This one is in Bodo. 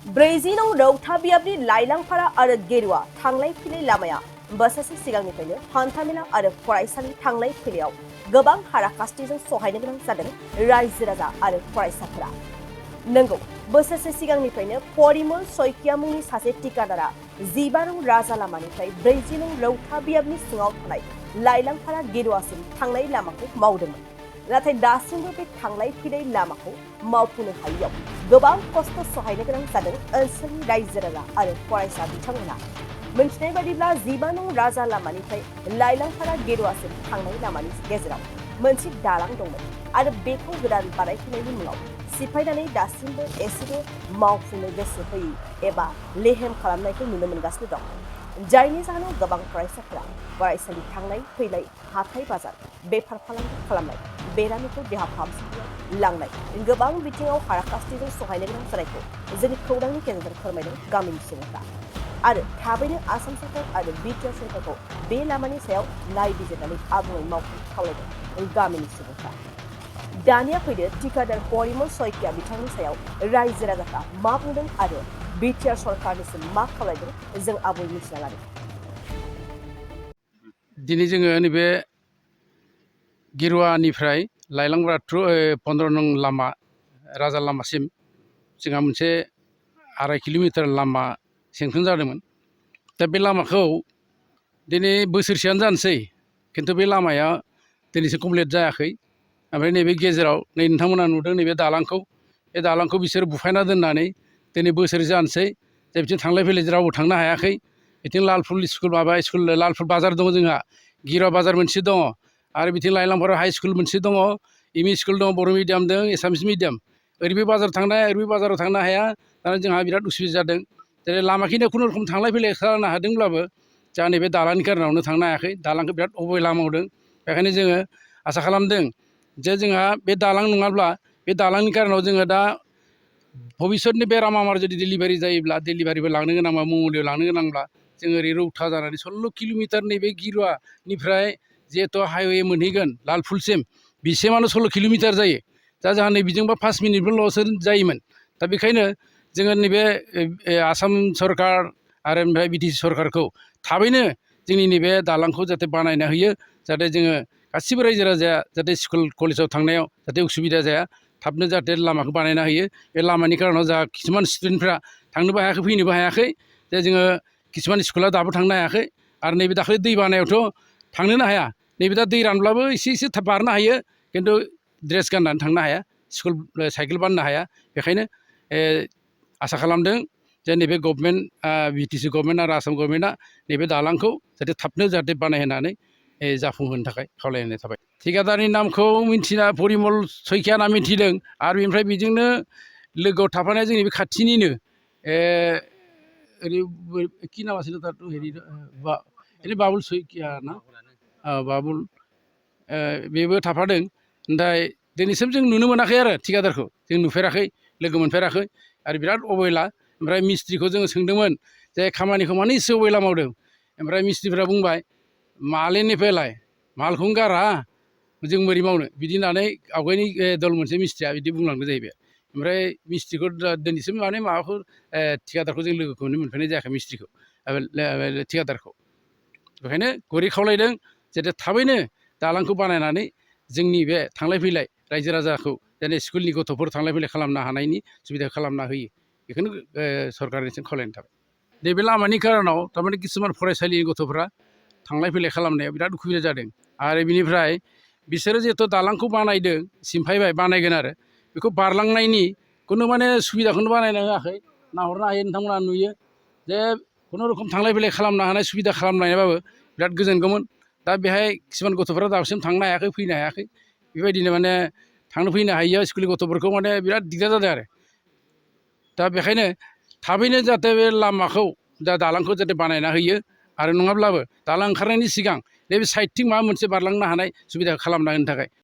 ब्रैजिनं रौथा बियाबनि लाइलांफारा आरो गेरुआ थांलाय फैलाय लामाया बोसोरसे सिगांनिफ्रायनो हान्थामेला आरो फरायसालि थांलाय फैलायाव गोबां हाराखास्थिजों सहायनो गोनां जादों रायजो राजा आरो फरायसाफोरा। नंगौ, बोसोरसे सिगांनिफ्रायनो परिमल सयकिया मुंनि सासे टिकादारा 15 नं राजा लामानिफ्राय 40 नं रौथा बियाबनि सिङाव थानाय लाइलांफारा गेरुआसिम थांनाय लामाखौ मावदोंमोन। नाथाय दासिमबो बे थांलाय फैलाय लामाखौ मावफुंनो हायैयाव गोबां खस्थ' सहायनो गोनां जादों ओनसोलनि रायजो राजा आरो फरायसा बिथांमोनहा। मिथिनाय बादिब्ला 15 नं राजा लामानिफ्राय लाइलांफारा गेरुआसिम थांनाय लामानि गेजेराव मोनसे दालां दंमोन आरो बेखौ गोदान बानायफिननायनि मुङाव सिफायनानै दासिमबो एसेबो मावफुंनो गोसो होयै एबा लेहेम खालामनायखौ नुनो मोनगासिनो दं। जायनि जाहोनाव गोबां फरायसाफोरा फरायसालि थांलाय फैलाय, हाथाय बाजार, बेफार फालांगि खालामनाय, बेरामिखौ देहा फाहामसालियाव लांनाय गोबां बिथिङाव हाराखास्थिजों सहायनो गोनां जानायखौ जोंनि खौरांनि गेजेरजों फोरमायदों गामिनि सुबुंफ्रा। आरो थाबैनो आसाम सरकार आरो बिटिआर सरकारखौ बे लामानि सायाव नायबिजिरनानै आबुङै मावफुंनो खावलायदों गामिनि सुबुंफ्रा। दानिया फैदो टिकादार परिमल सयकिया बिथांनि सायाव रायजो राजाफ्रा मा बुंदों आरो बिटिआर सरकारनिसिम मा खावलायदों जों आबुङै मिथिना लादों। दिनै जोङो नैबे गेरुवानिफ्राय लाइलांफारा 15 नं लामा राजा लामासिम जोंहा मोनसे 2.5 किल'मिटार लामा सेंसन जादोंमोन। दा बे लामाखौ दिनै बोसोरसेयानो जानोसै, खिन्थु बे लामाया दिनैसिम कमप्लिट जायाखै। ओमफ्राय नैबे गेजेराव नोंथांमोना नुदों नैबे दालांखौ, बे दालांखौ बिसोर बुफायना दोननानै दिनै बोसोरसे जानोसै जे बिथिं थांलाय फैलाय रावबो थांनो हायाखै। बिथिं लालफुल स्कुल लालफुल बाजार दङ, जोंहा गिरा बाजार मोनसे दङ, आरो बिथिं लाइलांफारा हाइ स्कुल मोनसे दङ, एम इ स्कुल दङ, बर' मिडियाम दं, एसामिस मिडियाम। ओरैबो बाजार थांनो हाया, ओरैबो बाजाराव थांनो हाया। दा जोंहा बिराद उसुबिदा जादों। जेरै लामाखिनिया खुनुरुखुम थांलाय फैलाय खालामनो हादोंब्लाबो जोंहा नैबे दालांनि कारनावनो थांनो हायाखै। दालांखौ बिराद अबहेला मावदों। बेखायनो जोङो आसा खालामदों जे जोंहा बे दालां नङाब्ला बे दालांनि कारनाव जोङो दा भबिष्यतनि बेराम आमार जुदि डिलिभारि जायोब्ला, डिलिभारिबो लांनो गोनांबा, मुलियाव लांनो गोनांब्ला जों ओरै रौता जानानै 16 किल'मिटार नैबे गिरुवानिफ्राय जिहेथु हाइवे मोनहैगोन लालफुलसिम, बिसिमानो 16 किल'मिटार जायो। दा जोंहा नैबिजोंबा 5 मिनिटफोरल'सो जायोमोन। दा बेखायनो जोङो नैबे आसाम सरकार आरो ओमफ्राय बिटिसि सरकारखौ थाबैनो जोंनि नैबे दालांखौ जाहाथे बानायना होयो, जाहाथे जोङो गासिबो रायजो राजाया जाहाथे स्कुल कलेजाव थांनायाव जाहाथे उसुबिदा जाया, थाबनो जाहाथे लामाखौ बानायना होयो। बे लामानि कारनाव जोंहा किसुमान स्टुडेन्टफ्रा थांनोबो हायाखै, फैनोबो हायाखै। जे जोङो किसुमान स्कुला दाबो थांनो हायाखै। आरो नैबे दाखालि दै बानायावथ' थांनोनो हाया। नैबे दा दै रानब्लाबो एसे एसे बारनो हायो, खिन्थु ड्रेस गाननानै थांनो हाया, स्कुल साइकेल बाननो हाया। बेखायनो आसा खालामदों जे नैबे गभर्नमेन्ट, बिटिसि गभर्नमेन्ट आरो आसाम गभर्नमेन्टआ नैबे दालांखौ जाहाथे थाबनो जाहाथे बानायहोनानै जाफुंहोनो थाखाय खावलायनाय थाबाय। थिकादारनि नामखौ मिन्थिना परिमल सयकिया होनना मिन्थिदों। आरो बेनिफ्राय बेजोंनो लोगोआव थाफानाया जोंनि बे खाथिनिनो ओरै कि नाम আছিল তাতো हेरि बाबुल सयकिया ना, बाबुल, बेबो थाफादों। ओमफ्राय दिनैसिम जों नुनो मोनाखै आरो थिकादारखौ जों नुफेराखै, लोगो मोनफेराखै। आरो बिराद अबहेला। ओमफ्राय मिस्ट्रिखौ जोङो सोंदोंमोन जे खामानिखौ मानो एसे अबहेला मावदों। ओमफ्राय मिस्ट्रिफ्रा बुंबाय, मालेनिफ्रायलाय मालखौनो गारा, जों बोरै मावनो, बिदि होननानै आवगायनि दल मोनसे मिस्ट्रिया बिदि बुंलांदों जाहैबाय। ओमफ्राय मिस्ट्रिखौ दिनैसिम माने माबाखौ थिकादारखौ जों लोगोखौनो मोनफेरनाय जायाखै, मिस्ट्रिखौ, थिकादारखौ। बेखायनो गुरै खावलायदों जाहाथे थाबैनो दालांखौ बानायनानै जोंनि बे थांलाय फैलाय रायजो राजाखौ जेने स्कुलनि गथ'फोर थांलाय फैलाय खालामनो हानायनि सुबिदा खालामना होयो। बेखौनो सरकारनिसिम खावलायनाय थाबाय। नैबे लामानि कारनाव थारमाने किसुमान फरायसालिनि गथ'फ्रा थांलाय फैलाय खालामनायाव बिराद उसुबिदा जादों। आरो बिनिफ्राय बिसोरो जिहेथु दालांखौ बानायदों, सिमफायबाय, बानायगोन आरो बेखौ बारलांनायनि खुनु माने सुबिदाखौनो बानायना होआखै। नाहरनो हायो, नोंथांमोना नुयो जे खुनुरुखुम थांलाय फैलाय खालामनो हानाय सुबिदा खालामनायबाबो बिराद गोजोनगौमोन। दा बेहाय किसुमान गथ'फ्रा दासिम थांनो हायाखै, फैनो हायाखै। बेबायदिनो माने थांनो फैनो हायियाव स्कुलनि गथ'फोरखौ माने बिराद दिगदार जादों आरो। दा बेखायनो थाबैनो जाहाथे बे लामाखौ, दालांखौ जाहाथे बानायना होयो। आरो नङाब्लाबो दालां ओंखारनायनि सिगां नैबे साइडथिं माबा मोनसे बारलांनो हानाय सुबिदा खालामना होनो थाखाय